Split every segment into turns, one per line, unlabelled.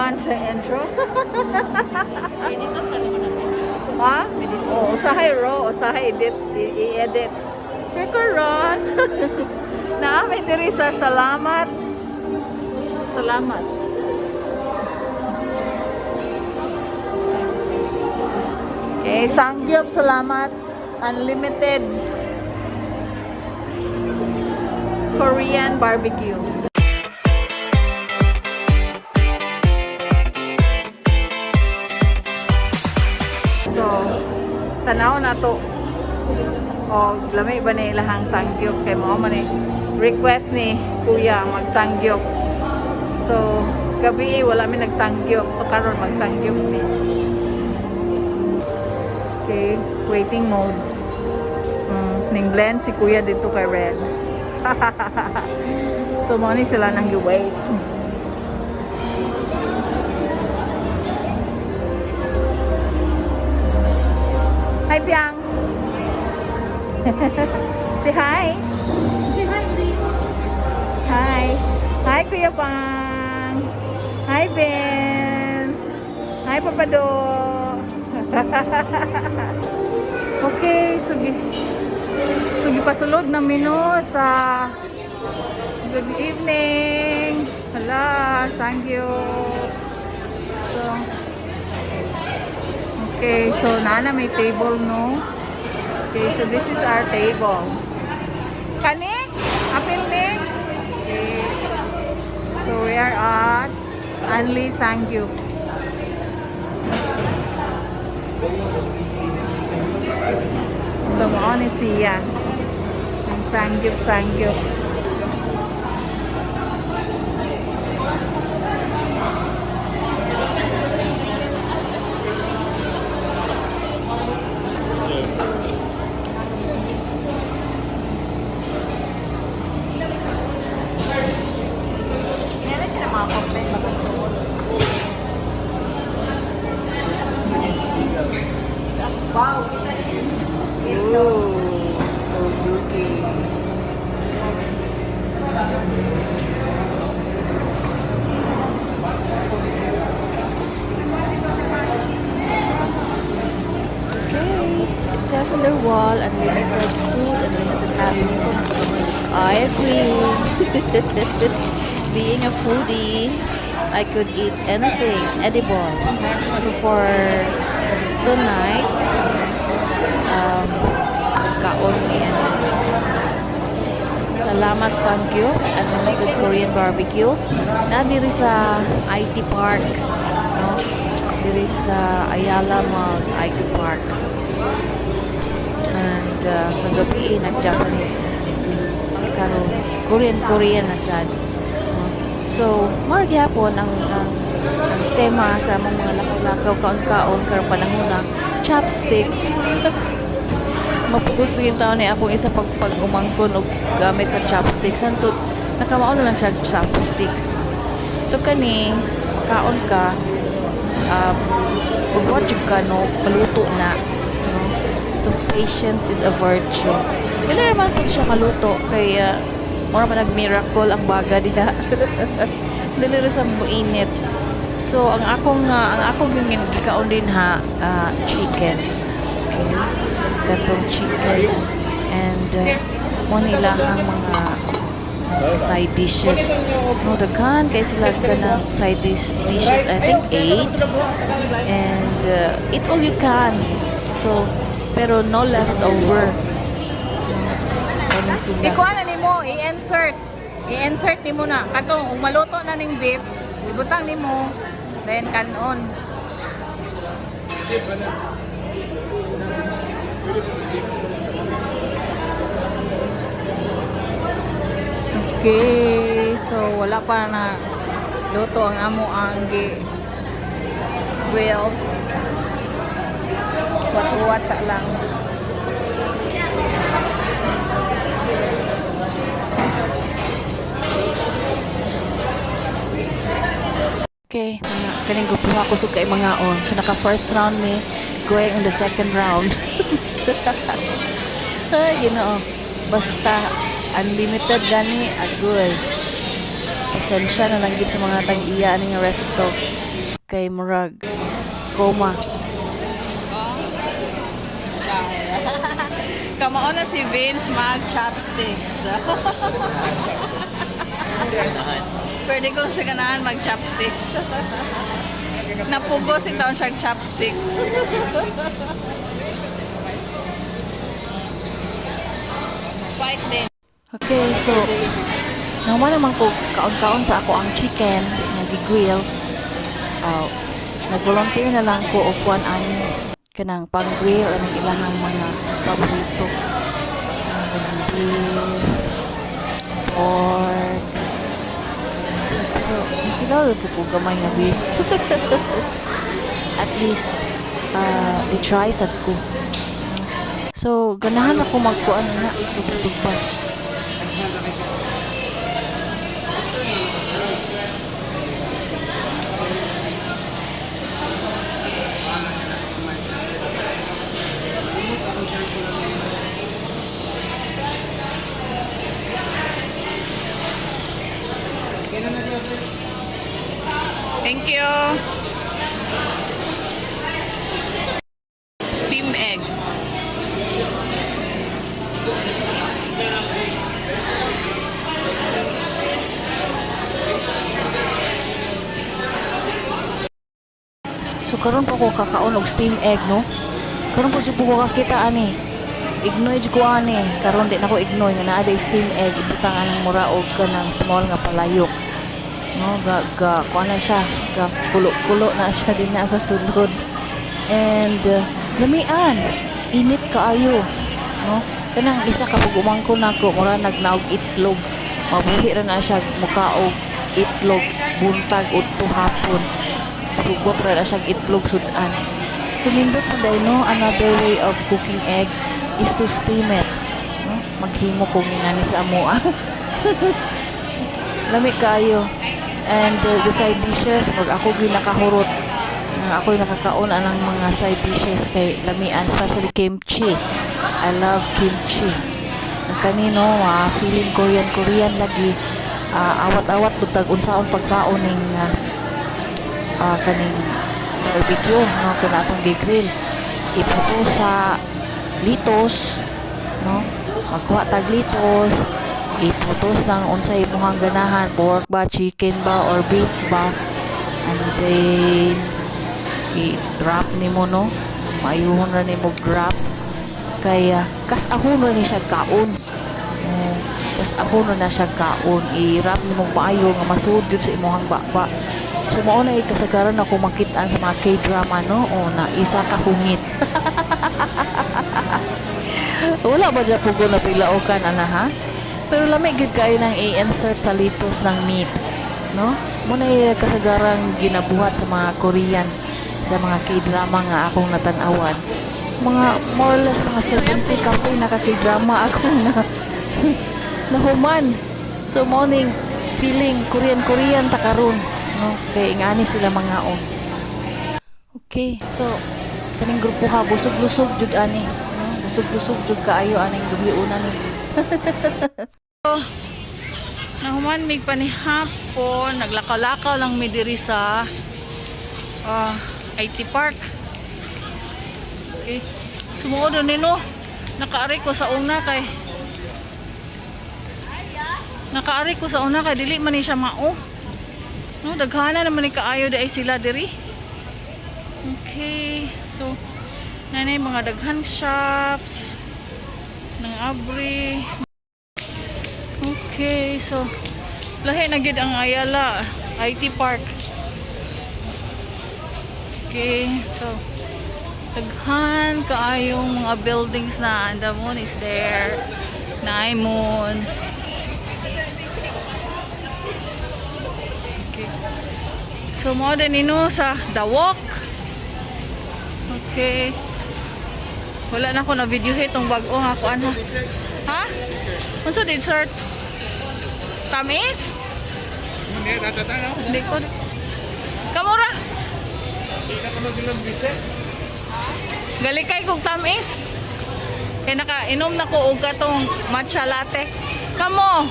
Man siya intro.
Editor pa naman natin.
Ha? Oo, usahay ro, usahay edit, i-edit. Pero karon, naami diri sa Salamat. Salamat. Okay, Sangyup, salamat. Unlimited Korean barbecue. So, tanaw na to. O, lami ba ni ilahang sangyup? Kay mao man ni request ni kuya magsangyup. So, gabi eh, wala mi nagsangyup. So, karon magsangyup mi. Okay, waiting mode. Ning blend si kuya dito kay Red. So, mo ni sila nang wait. Hi, Piang. Say hi.
Say hi, Uri.
Hi. Hi, Kuya Pang. Hi, Vince. Hi, Papa Do. Okay, sugi. Sugi pasulod na mino sa. Good evening. Hala, thank you. So, okay, so nana may table, no? Okay, so this is our table. Kani? Apil ni? Okay. So we are at Anli Sangyup. So mao ni siya. Ang Sangyup Sangyup. Meron sila mga complaint ba?
Wow.
Ooh, so beauty.
Okay, it says on their wall, unlimited food, unlimited happiness. I agree. Being a foodie, I could eat anything edible. So for tonight, kaon ni ano, Salamat Sangyup, unlimited Korean barbecue. Na diri sa IT Park, no? Diri sa Ayala Mall sa IT Park. And kagabi eh, nag-Japanese mi. Karon Korean Korean na sad. No? So, mao gyapon ang tema sa among mga lakaw-lakaw kaon-kaon karong panahon na chopsticks. Mapugos rin taon ni akong isa pag pag umangkon og gamit sa chopsticks hantud nakamao na lang siya chopsticks, no? So kani makaon ka, ug wa jud ka, no, maluto na, no? So patience is a virtue. Dili man pud siya maluto kay mura man nag miracle ang baga diha, dili ra sa moinit. So ang akong yung gikaon din ha, chicken. Okay, katong chicken and mo nila ang mga side dishes, no? Daghan kay sila kanang side dishes, I think eight, and eat all you can. So pero no leftover, kani sila.
Ikuha na nimo, i-insert. I-insert nimo na. Katong ug maluto na ning beef, ibutang nimo, then kanon. Okay, so wala pa na luto ang amo ang gi grill. Wat-wat sa lang.
Okay, mga kaning grupo ako kusog kay mga on. So naka first round mi, going on the second round. Ay, Ginoo. Basta unlimited gani agoy. Pasensya na lang gid sa mga tag-iya aning resto. Kay murag coma.
Kamao na si Vince mag chopsticks. Pwede ko na siya ganahan mag chopsticks. Napugo si taon siya chopsticks. Fight din.
Okay, so naman naman ko kaon-kaon sa ako ang chicken nga gi-grill. Nag-volunteer na lang ko og kuan ang kanang pang-grill anang ilahang mga paborito. Ang kanang beef, pork. So, pero kilala ko gamay nga beef. At least, i-try sad ko. So, ganahan ako magkuan na sugpa-sugpa.
Thank you. Steam egg.
So karon pa ko kakaon og steam egg, no. Karon po jud ko kakita ani. Ignoy jud ko ani. Karon di na ko ignoy nga naa day steam egg, ibutang anang mura og kanang small nga palayok. No, ga ga kuan na siya, ga kulo-kulo na siya din na sa sulod. And lamian, init kaayo, no? Kanang isa ka pag umangko nako, mura nagnaog itlog. Mabuhi ra na siya muka og itlog buntag udto hapon, sugot ra na siyang itlog sudan. So nindot man day, no, another way of cooking egg is to steam it. No? Maghimo ko ngani sa amoa. Lami kaayo. And the side dishes, mag ako gyud nakahurot. Nga ako'y nakakaon anang mga side dishes kay lamian, especially kimchi. I love kimchi. Ang kanino, feeling Korean Korean lagi. Awat-awat butag unsaon pagkaon ning kaning barbecue, no, kana atong gi-grill, iputo sa litos, no, magkuha tag litos, iputos ng unsay imong ganahan, pork ba, chicken ba, or beef ba, and then i-wrap nimo, no, maayuhon ra nimo wrap kay kas-ahon ra ni siya kaon. Oh, kas-ahon ra na siya kaon, i-wrap nimo maayo nga masuod gyud sa imong baba. So mao na kasagaran ako makitaan sa mga K-drama, no, o na isa ka hungit. Wala ba dyan pugo na pilaukan ana ha? Pero lami gyud kayo nang i-insert sa litos ng meat, no? Muna kasagarang ginabuhat sa mga Korean, sa mga K-drama nga akong natan-awan. Mga more or less mga 70 kapoy naka K-drama akong na nahuman. So morning feeling Korean Korean ta karon, no? Kay ingani sila mga on. Okay, so kaning grupo ha, busog-lusog jud ani, no? Busog-lusog jud kaayo aning duhiuna ni.
Nahuman mig panihapon, naglakaw-lakaw lang mi diri sa IT Park. Okay. Sumuod ni, no. Nakaari ko sa una kay dili man ni siya mao. No, daghana naman ni kaayo di ay sila diri. Okay. So, nanay mga daghan shops ng abri. Okay, so lahi na gid ang Ayala IT Park. Okay, so daghan kaayong mga buildings na, and the moon is there. Naay moon. Okay. So mo din ino sa The Walk. Okay. Wala na ko na video itong bag-o nga kuan ha. Ha? Unsa dessert? Tamis? Hindi ko. Kamura. Galikay kog tamis. Kay naka-inom na ko og katong matcha latte. Kamo.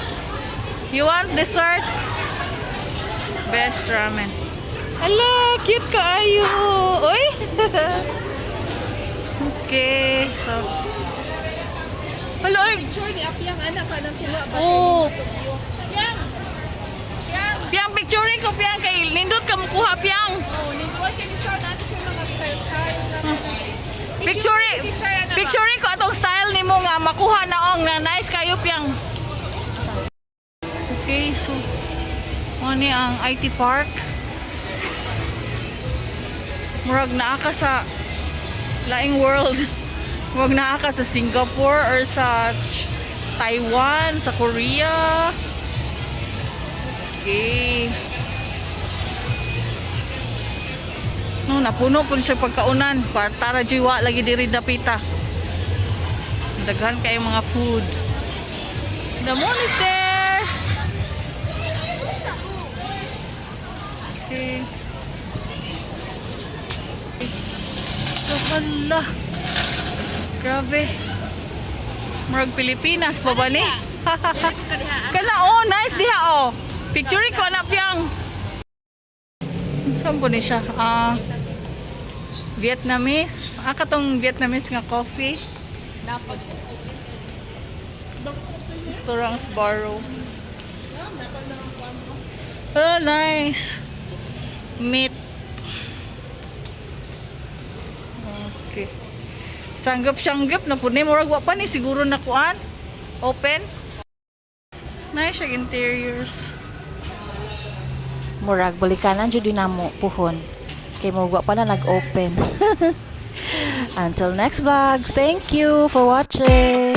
You want dessert? Best ramen. Hala, cute kaayo. Uy! Okay, so. Hala, oy!
Sure ni Apyang anak ka ng kuha ba?
Oh!
Yang! Yang!
Piyang, picture ko, Piyang, kay nindot ka mukuha, Piyang.
Oh, nindot kay ni sir nato siya mga style style na.
Picture, picture ko atong style nimo nga makuha na ong na nice kayo, Piyang. Okay, so mao ni ang IT Park. Murag naa ka sa laing world. Murag naa ka sa Singapore or sa Taiwan, sa Korea. Okay. No, napuno po siya pagkaunan. Tara jiwa lagi diri dapita. Daghan kayo mga food. The moon is there. Okay. So hala. Grabe. Murag Pilipinas pa ba ni? Kana, oh, nice diha oh. Picture ko na, Piyang. Saan po ni siya? Ah, Vietnamese. Ah, katong Vietnamese nga coffee. Turang's Barrow. Oh, nice. Meat. Okay. Sanggap-sanggap na po ni. Murag wa pa ni siguro na kuan. Open. Nice siya interiors.
Murag balikanan jud namo puhon. Kay murag wa pa na nag-open. Until next vlogs, thank you for watching.